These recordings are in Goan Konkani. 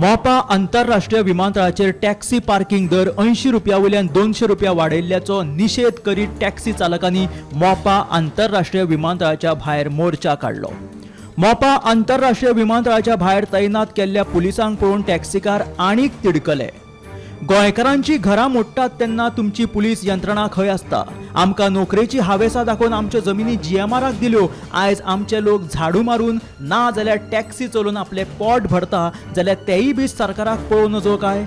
मोपा आंतरराष्ट्रीय विमानतळाचेर टॅक्सी पार्किंग दर 80 रुपया वयल्यान 200 रुपया वाडयल्ल्याचो निशेध करीत टॅक्सी चालकांनी मोपा आंतरराष्ट्रीय विमानतळाच्या भायर मोर्चा काडलो. मोपा आंतरराष्ट्रीय विमानतळाच्या भायर तैनात केल्ल्या पुलिसांक पळोवन टॅक्सीकार आनीक तिडकले. गोंयकारांची घरां मोडटात तेन्ना तुमची पुलीस यंत्रणा खंय आसता? आमकां नोकरेची हावेसां दाखोवन आमच्यो जमिनी जीएमआराक दिल्यो. आयज आमचे लोक झाडू मारून ना जाल्यार टॅक्सी चलोवन आपलें पोट भरता जाल्यार तेय बी सरकाराक पळोवं नजो काय?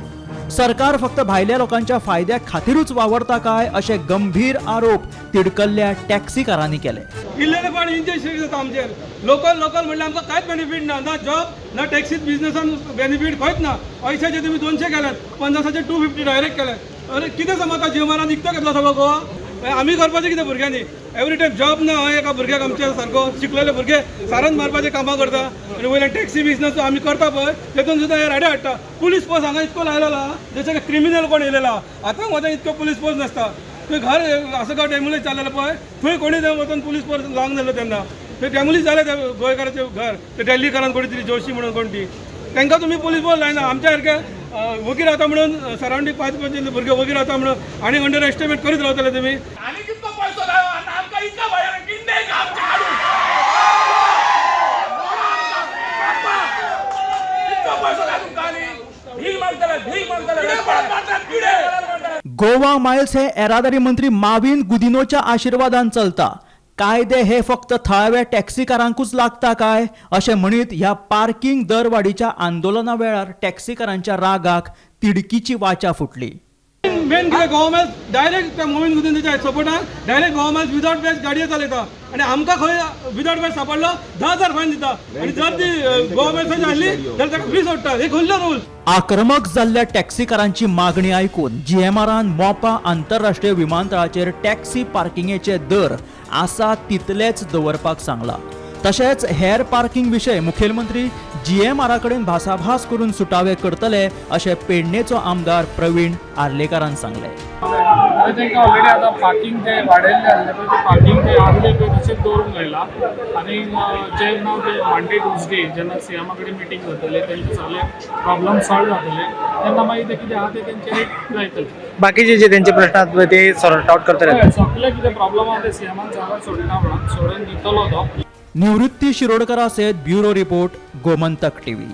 सरकार फक्त भायल्या लोकांच्या फायद्या खातीरूच वावरता काय, अशे गंभीर आरोप तिडकल्ल्या टॅक्सीकारांनी केले. इल्लेले पण इंजेक्शन जाता आमचेर. लोकल लोकल म्हणल्यार आमकां कांयच बेनिफीट ना, ना जॉब, ना टॅक्सीत बिजनसान बेनिफीट खंयच ना. 80चे तुमी 200 केल्यात, 50चे 250 डायरेक्ट केल्यात. अरे, कितें समजता? जीएमआरान विकतो घेतलो सगळो गोवा. मागीर आमी करपाचें कितें भुरग्यांनी? एवरी टायम जॉब ना. हय, एका भुरग्याक, आमच्या सारको शिकलेले भुरगे सारन मारपाचें कामां करता आनी वयल्यान टॅक्सी बिजनस आमी करता पळय, तेतून सुद्दां हे राडे हाडटा. पुलीस फोर्स हांगा इतको लायलेलो आहा, जशें क्रिमिनल कोण येयलेलो आहा. आतां वचोन इतको पुलीस फोर्स नासता. थंय घर असो डेमोलिश जालेलो पळय, थंय कोणी थंय वचून पुलीस फोर्स लावंक जालो तेन्ना थंय डेमोलिश जालें ते गोंयकाराचें घर. ते दिल्लीकारान कोणी तरी जोशी म्हणून कोण ती, तांकां तुमी पुलीस फोर्स लायना. आमच्या सारके वगीर रावता म्हणून, सरावंडींग पांच पांच भुरगे वगीर रावता म्हणून आनी अंडर एस्टिमेट करीत रावतले तुमी. आनी कितलो पैसो जायो आनी आमकां इतका भंयान किंडे आमचे काडून. कितलो पैसो जाय तुमकां? आनी भीक मागतले, भीक मागतले, मारतात किडे. गोवा मायल्स हे येरादारी मंत्री माविन गुदिनोच्या आशिर्वादान चलता. कायदे हे फक्त थळाव्या टॅक्सीकारांकूच लागता काय, अशें म्हणीत ह्या पार्किंग दरवाडीच्या आंदोलना वेळार टॅक्सीकारांच्या रागाक तिडकीची वाचा फुटली. मेन कितें, गव्हर्मेंट डायरेक्ट त्या मोहीन गुदिन्होच्या सपोर्टान डायरेक्ट गव्हर्मेंट विदाउट बॅज गाडयो चलयता आनी आमकां खंय विदाउट बॅज सापडलो, 10,000 फायन दिता आनी जर ती गव्हर्मेंट आसली जाल्यार ताका फ्री सोडटा. हे खंयलो रूल? आक्रमक जाल्ल्या टॅक्सीकारांची मागणी आयकून जीएमआरान मोपा आंतरराष्ट्रीय विमानतळाचेर टॅक्सी पार्किंगेचे दर आसा तितलेच दवरपाक सांगला. तशेंच हेर पार्किंग विशय मुखेलमंत्री जीएमआरा कडेन भासाभास करून सुटावे करतले, अशें पेडणेचो आमदार प्रवीण आर्लेकारान सांगलें. आनी तांकां ऑलरेडी आतां पार्किंग ते वाडयल्ले आसले पळय, ते पार्किंग ते आहले पळय तशेंच दवरूंक लायला. आनी जेन्ना ते मंडे, ट्युजडे जेन्ना सीएमा कडेन मिटींग जातले, तेंचे सगळे प्रॉब्लम सॉल्व जातले, तेन्ना मागीर ते कितें आहा ते तेंचे रेट लायतले. बाकीचे जे त्यांचे प्रश्न आहेत पळय, ते सॉर्ट आउट करतले. हय, सगळे कितें प्रॉब्लम आहा ते सीएमान सांगून सोडना म्हणून सोडून दितलो तो. निवृत्ती शिरोडकरा सयत ब्युरो रिपोर्ट, गोमंतक टीव्ही.